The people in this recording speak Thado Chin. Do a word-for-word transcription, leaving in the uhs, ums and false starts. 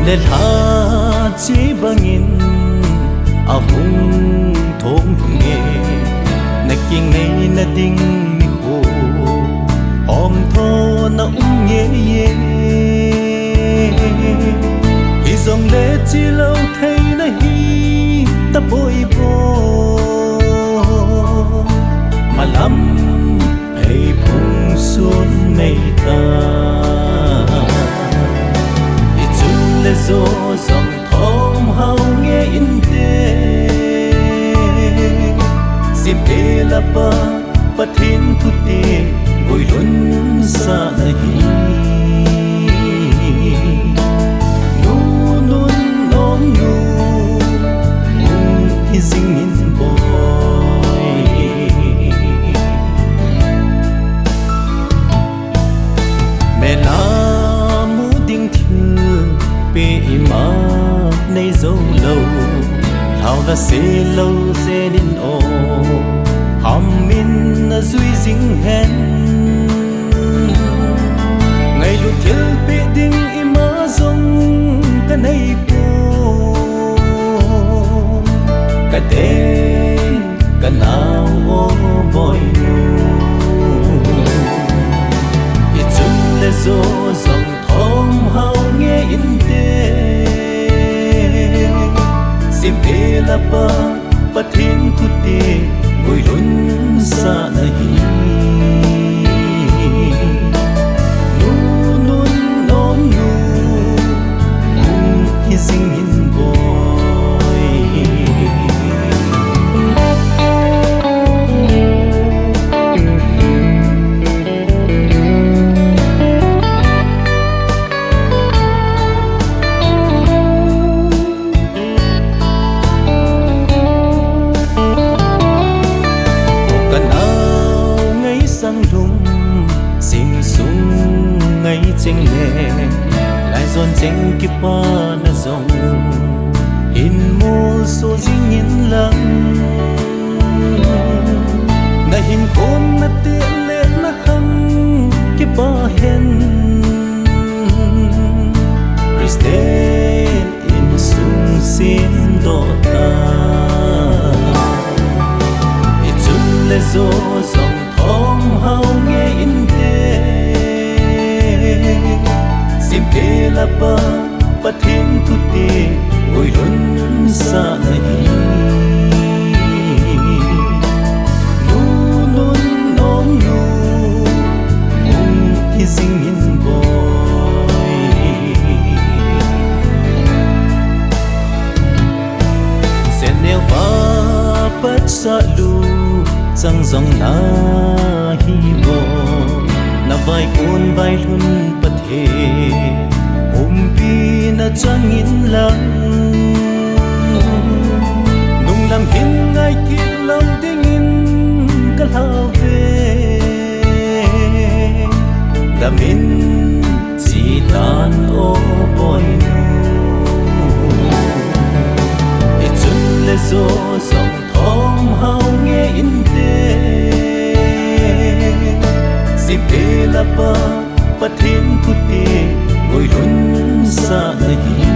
Lelha che bangin ahung thong lhung e, na kingaina ding nikho hom tho na um nge e. Hijongle che lou thei nahi tapoi poi, malam ei phung sun mei ta. Hichun le jo jong thom hao nge inte. Sipela pa Pathen thute guilhun sah nahi. Nu nun nom nu, hung hi jing in boi. Mela mu ding thil pe ima nei jou lou, lhao la se lou jen in o, ham in na jui jing hen. Ngailut thil pe ding ima jong ka nei poi, ka den ka nao o boinu. Hichun le jo jong thom hao nge inte. Sipela pa Pathen thute guilhun sah nahi. Nu nun nom nu, hung hi jing in boi. Ka nao ngaisang lum, sing sung ngai cheng le, lai jon cheng kipana jong hin mol so jing in lang. Na hin kon na te le na khang kipa hen, Christian insung sim doh ta. Hichun le jo jong thom hao nge inte. Sipela pa Pathen thute guilhun sah nahi. Nu nun nom nu, hung hi jing in boi. Sen neo va pat sa lu chang jong nahi mo. Na vai kun vai lhun Pathen umpi na chang in lang. Nung lam hin ngai kit lou ding in ka lhau ve. Dam in chi tan o boinu. Hichun le jo jong thom hao nge inte. Sipela pa Pathen thute guilhun sah nahi.